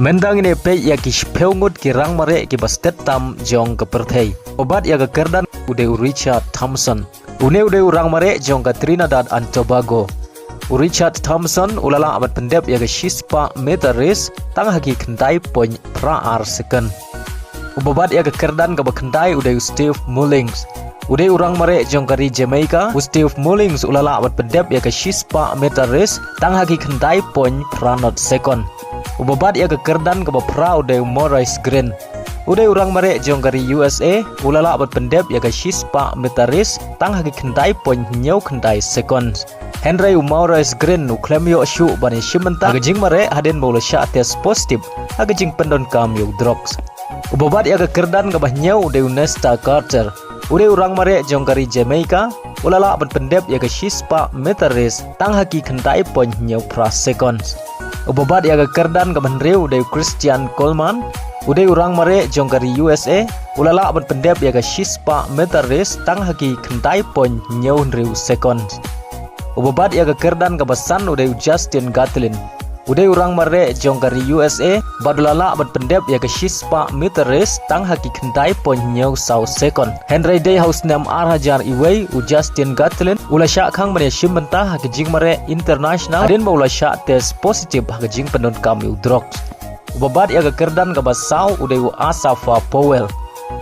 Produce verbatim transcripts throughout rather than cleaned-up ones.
Mynta ngin ïa peit ïa ki shiphew ngut ki rangmareh kiba stet tam jong ka pyrthei. Uba bat ïa ka kyrdan u dei u Richard Thompson. Une u dei u rangmareh jong ka Trinidad and Tobago. U Richard Thompson u la lah ban pyndep ïa ka shispah meter race tang ha ki khyndai point phra ar second. Uba bat ïa ka kyrdan kaba khyndai u dei u Steve Mullings. U dei u rangmareh jong ka ri Jamaica. U Steve Mullings u la lah ban pyndep ïa ka shispah meter race tang ha ki khyndai point phra not second. Uba bat ïa ka kyrdan kaba phra u dei u Maurice Greene. U dei u rangmareh jong ka ri U S A, u la lah ban pyndep ïa ka shispah meter race tang ha ki khyndai point hynñiew khyndai seconds. Hynrei u Maurice Greene u khlem ïoh shuh ban ïashim bynta ha ka jingmareh hadien ba u la shah test positive ha ka jingpyndonkam ïa u drugs. Uba bat ïa ka kyrdan kaba hynñiew u dei u Nestor Carter. U dei u rangmareh jong ka ri Jamaica, u la lah ban pyndep ïa ka shispah meter race tang ha ki khyndai point hynñiew phra seconds. Uba bat ïa ka kyrdan kaba hynriew u dei u Christian Coleman, u dei u rangmareh jong ka ri U S A, u la lah ban pyndep ïa ka shispah meter race tang ha ki khyndai point hynñiew hynriew seconds. Uba bat ïa ka kyrdan kaba san u dei u Justin Gatlin. U dei u rangmareh jong ka ri U S A, bad u la lah ban pyndep ïa ka shispah meter race tang ha ki khyndai point hynñiew saw second. Hynrei dei ha u snem ar hajar iwei u Justin Gatlin u la shah khang ban ïashim bynta ha ka jingmareh international hadien ba u la shah test positive ha ka jingpyndonkam ïa u drugs. Uba bat ïa ka kyrdan kaba saw u dei u Asafa Powell.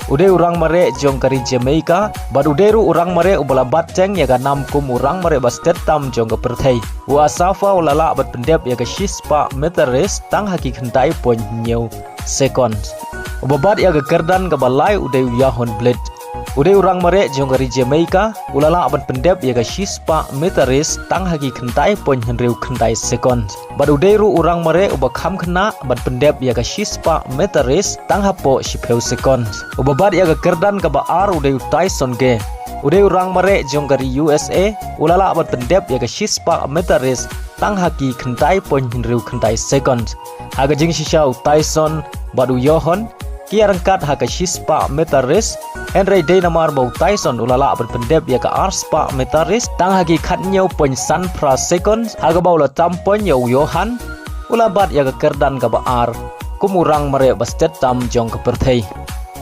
U dei u rangmareh jong ka ri Jamaica, bad u dei ruh u rangmareh uba la bat teng ïa ka nam kum u rangmareh ba stet tam jong ka pyrthei. U Asafa u la lah ban pyndep ïa ka shispah meter race tang ha ki khyndai point hynñiew seconds. Uba bat ïa ka kyrdan kaba lai u dei u Johan Blade. U dei u rangmareh jong ka ri Jamaica, u la lah ban pyndep ïa ka shispah meter race tang ha ki khyndai point hynriew khyndai seconds. Bad u dei ruh u rangmareh uba kham khynnah ban pyndep ïa ka shispah meter race tang hapoh shiphew seconds. Uba bat ïa ka kyrdan kaba ar u dei u Tyson Gay. U dei u rangmareh jong ka ri U S A, u la lah ban pyndep ïa ka shispah meter race tang ha ki khyndai point hynriew khyndai seconds. Ha ka jingshisha u Tyson bad u Johan ki ïaryngkat ha ka shispah meter race, hynrei dei namar ba u Tyson u la lah ban pyndep ïa ka arspah meter race tang ha ki khathynñiew point san phra seconds, ha kaba u la tam point ïa u Johan, u la bat ïa ka kyrdan kaba ar kum u rangmareh ba stet tam jong ka pyrthei.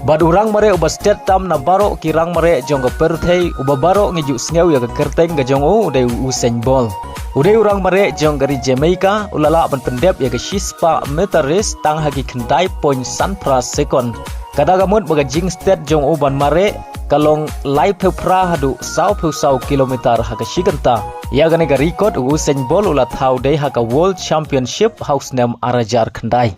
Bad u rangmareh uba stet tam na baroh ki rangmareh jong ka pyrthei uba baroh ngi ju sngew ïa ka kyrteng ka jong u u dei u Usain Bolt. U dei u rangmareh jong ka ri Jamaica, u la lah ban pyndep ïa ka shispah meter race tang ha ki khyndai point san phra second. Kata ka mut ba ka jingstet jong u ban mareh ka long laiphew phra haduh sawphew saw kilometer ha ka shi kynta. Ïa kane ka record u Usain Bolt u la thaw dei ha ka World Championship ha u snem ar hajar khyndai.